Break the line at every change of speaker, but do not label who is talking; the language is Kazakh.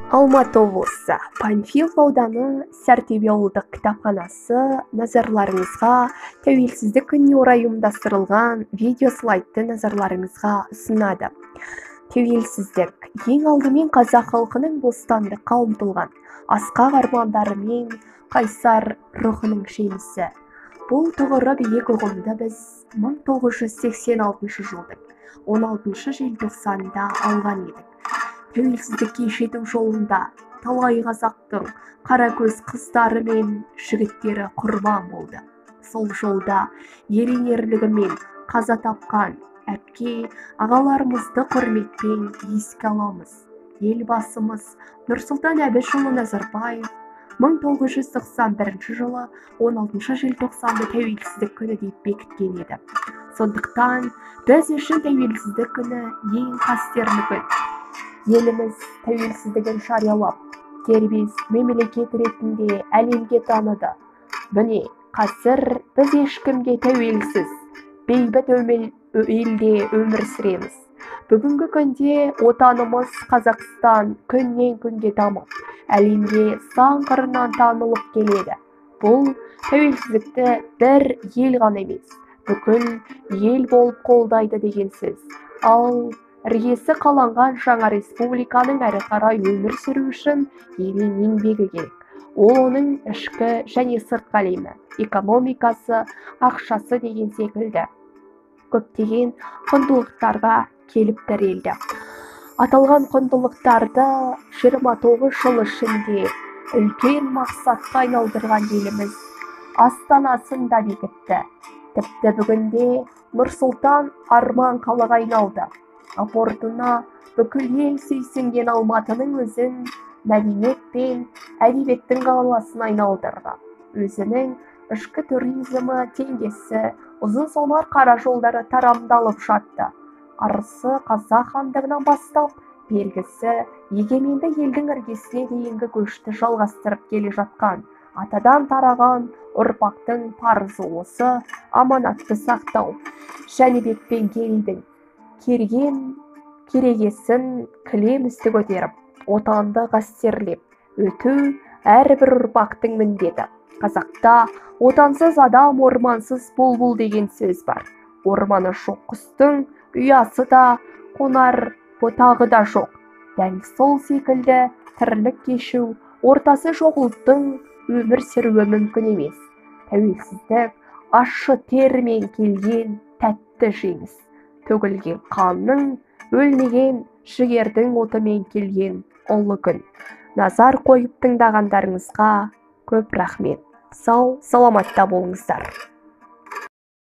Алматы облысы Панфилов ауданы Сәртөбе ауылдық кітапханасы назарларыңызға Тәуелсіздік күніне орай ұйымдастырылған видеослайдты назарларыңызға ұсынады. Тәуелсіздік ең алдымен қазақ халқының бостандыққа ұмтылған асқақ армандары мен қайсар рухының жемісі. Бұл тұғыры биік ұғымды біз 1986 жылдың 16 желтоқсанында алған едік. Тәуелсіздікке жету жолында талай қазақтың қаракөз қыздары мен жігіттері құрбан болды. Сол жолда ерен ерлігімен қаза тапқан әпке ағаларымызды құрметпен еске аламыз. Елбасымыз Нұрсұлтан Әбішұлы Назарбаев 1991 жылы 16 желтоқсанды Тәуелсіздік күні деп бекіткен еді. Сондықтан біз үшін Тәуелсіздік күні ең қастерлі күн. Еліміз тәуелсіздігін жариялап, дербес мемлекет ретінде әлемге таныды. Міне, қазір біз ешкімге тәуелсіз, бейбіт елде өмір сүреміз. Бүгінгі күнде отанымыз Қазақстан күннен күнге дамып, әлемге сан қырынан танылып келеді. Бұл тәуелсіздікті бір ел ғана емес, бүкіл ел болып қолдайды деген сөз. Ал іргесі қаланған жаңа республиканың әрі қарай өмір сүру үшін ерен еңбегі керек. Ол оның ішкі және сыртқы әлемі, экономикасы, ақшасы деген секілді көптеген құндылықтарға келіп тірелді. Аталған құндылықтарды 29 жыл ішінде үлкен мақсатқа айналдырған еліміз астанасын да бекітті. Тіпті бүгінде Нұр-Сұлтан арман қалаға айналды. Апортына бүкіл ел сүйсінген Алматының өзін мәдениет пен әдебиеттің қаласына айналдырды. Өзінің ішкі туризмі теңгесі, ұзын сонар қара жолдары тарамдалып жатты. Арысы қазақ хандығынан бастап, бергісі егеменді елдің іргесіне дейінгі көшті жалғастырып келе жатқан атадан тараған ұрпақтың парызы осы аманатты сақтау. Жәнібек пен Керейдің керген керегесін кілем үсті көтеріп, отанды қастерлеп өту әрбір ұрпақтың міндеті. Қазақта отансыз адам ормансыз бұлбұл деген сөз бар. Орманы жоқ құстың ұясы да, қонар бұтағы да жоқ. Дәл сол секілді тірлік кешу ортасы жоқ ұлттың өмір сүруі мүмкін емес. Тәуелсіздік ащы термен келген тәтті жеңіс. Төгілген қанның, өлмеген жігердің отымен келген ұлы күн. Назар қойып тыңдағандарыңызға көп рахмет. Сау, саламатта болыңыздар.